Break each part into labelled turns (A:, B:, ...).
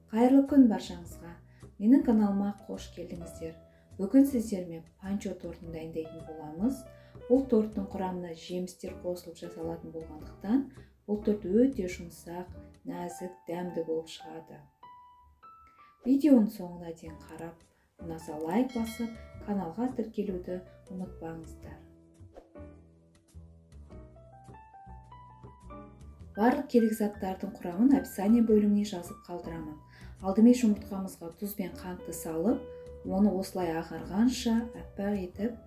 A: Қайырлы күн баршаңызға. Менің каналыма қош келдіңіздер. Бүгін сіздермен панчо тортын дайындайтын боламыз. Бұл торттың құрамына жемістер қосылып жасалатын болғандықтан, бұл торт өте жұмсақ, нәзік, дәмді болып шығады. Видеоның соңына дейін қарап, ұнаса лайк басып, каналға тіркелуді ұмытпаңыздар. Барлық керек заттардың құрамын описание бөліміне жазып қалдырамын. Алдымен жұмыртқамызға тұз бен қантты салып, оны осылай ағарғанша аппақ етіп,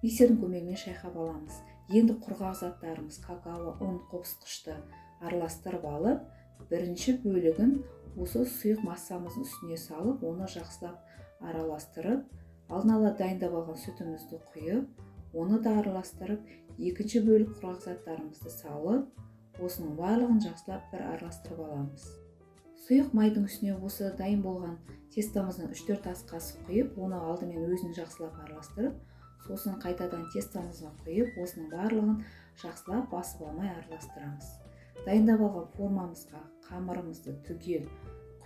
A: миксердің көмегімен шайқап аламыз. Енді құрғақ заттарымыз какао, ұн, қопсытқышты араластырып алып, бірінші бөлігін осы сұйық массамыздың үстіне салып, оны жақсылап араластырып, алдын ала дайындап алған сүтімізді құйып, оны да араластырып, екінші бөлік құрғақ заттарымызды салып, осының барлығын жақсылап бір араластырып аламыз. Сұйық майдың үстіне осы дайын болған тестомыздың 3-4 ас қасық құйып, оны алдымен өзін жақсылап араластырып, сосын қайтадан тестомызға құйып, осының барлығын жақсылап басып алмай араластырамыз. Дайындап алған формамызға қамырымызды түгел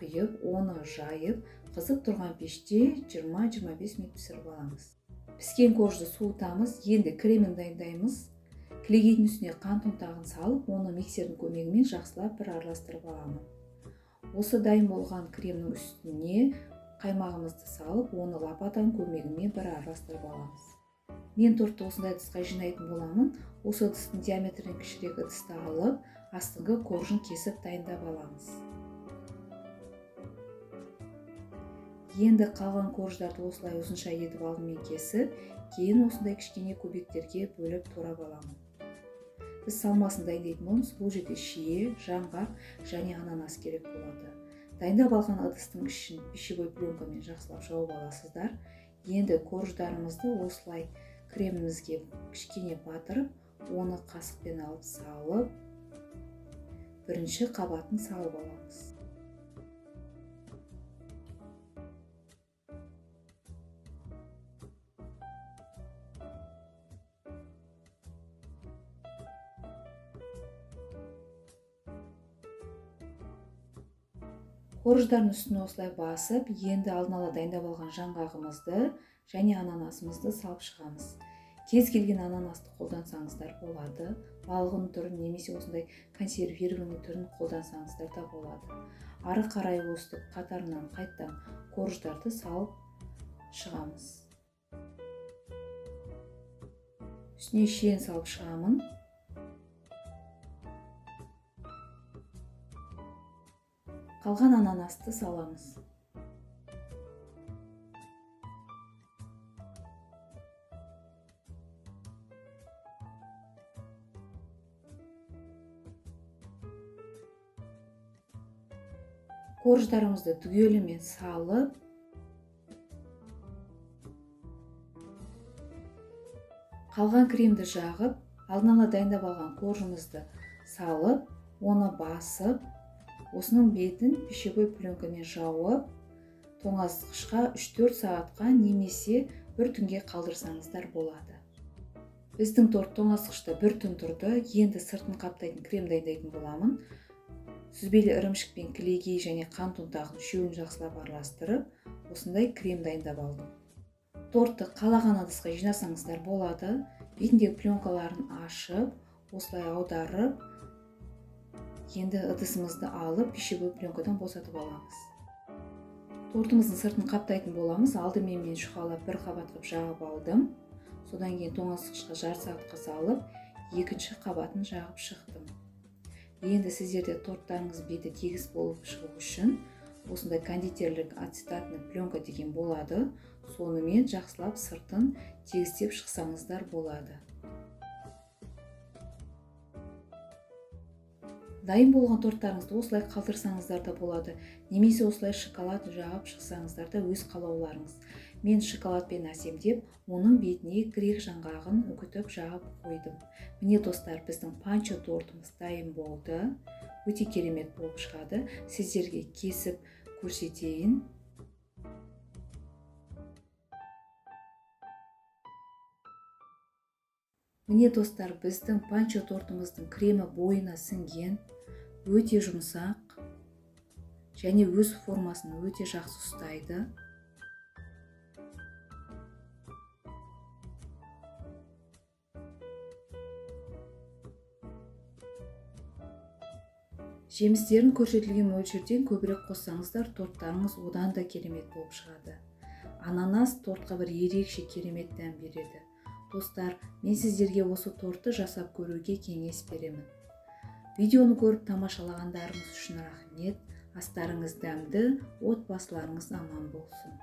A: құйып, оны жайып, қызып тұрған пеште 20-25 минут пісіріп аламыз. Піскен коржды суытамыз. Енді кремін дайындаймыз. Кілегейдің үстіне қант ұнтағын салып, оны миксердің көмегімен жақсылап бір араластырып аламын. Осы дайын болған кремнің үстіне қаймағымызды салып, оны лопатаның көмегімен бір араластырып аламыз. Мен тортты осындай ыдысқа жинайтын боламын. Осы ыдыстың диаметрінен кішірек ыдысты алып, астыңғы коржын кесіп дайындап аламыз. Енді қалған корждарды осылай ұзынша етіп алдымен кесіп, кейін осындай кішкене кубиктерге бөліп турап аламын. Біз салмасын дайындайтын боламыз. Бұл жерде шие, жаңғақ және ананас керек болады. Дайындап алған ыдыстың ішін пищевой пленкамен жақсылап жауып аласыздар. Енді корждарымызды осылай кремімізге кішкене батырып, оны қасықпен алып салып, бірінші қабатын салып аламыз. Корждардың үстіне осылай басып, енді алдын ала дайындап алған жаңғағымызды және ананасымызды салып шығамыз. Кез келген ананасты қолдансаңыздар болады. Балғын түрін немесе осындай консервированный түрін қолдансаңыздар да болады. Ары қарай осылай қатарынан қайттан корждарды салып шығамыз. Үстіне шиені салып шығамын. Қалған ананасты саламыз. Корждарымызды түгелімен салып, қалған кремді жағып, алдын ала дайындап алған коржымызды салып, оны басып, осының бетін пищевой пленкамен жауып, тоңазытқышқа 3-4 сағатқа немесе бір түнге қалдырсаңыздар болады. Біздің торт тоңазытқышта бір түн тұрды. Енді сыртын қаптайтын крем дайындайтын боламын. Сүзбелі ірімшік пен кілегей және қант ұнтағын үшеуін жақсылап араластырып, осындай крем дайындап алдым. Тортты қалаған ыдысқа жинасаңыздар болады. Бетіндегі пленкаларын ашып, осылай аударып, енді ыдысымызды алып, пищевой пленкадан босатып аламыз. Тортымыздың сыртын қаптайтын боламыз. Алдымен мен шұқалап бір қабат қып жағып алдым. Содан кейін тоңазытқышқа жарты сағатқа салып, екінші қабатын жағып шықтым. Енді сіздерде торттарыңыз беті тегіс болып шығу үшін осындай кондитерлік ацетатный пленка деген болады. Сонымен жақсылап сыртын тегістеп шықсаңыздар болады. Дайын болған торттарыңызды осылай қалдырсаңыздар да болады, немесе осылай шоколад жағып шықсаңыздар да өз қалауларыңыз. Мен шоколадпен әсемдеп, оның бетіне грек жаңғағын үгітіп жағып қойдым. Міне достар, біздің панчо тортымыз дайын болды. Өте керемет болып шығады. Сіздерге кесіп көрсетейін. Міне достар, біздің панчо тортымыздың кремі бойына сіңген, өте жұмсақ Және өз формасын өте жақсы ұстайды. Жемістерін көрсетілген мөлшерден көбірек қоссаңыздар, торттарыңыз одан да керемет болып шығады. Ананас тортқа бір ерекше керемет дәм береді. Достар, мен сіздерге осы тортты жасап көруге кеңес беремін. Видеоны көріп тамашалағандарыңыз үшін рахмет. Астарыңыз дәмді, отбасыларыңыз аман болсын.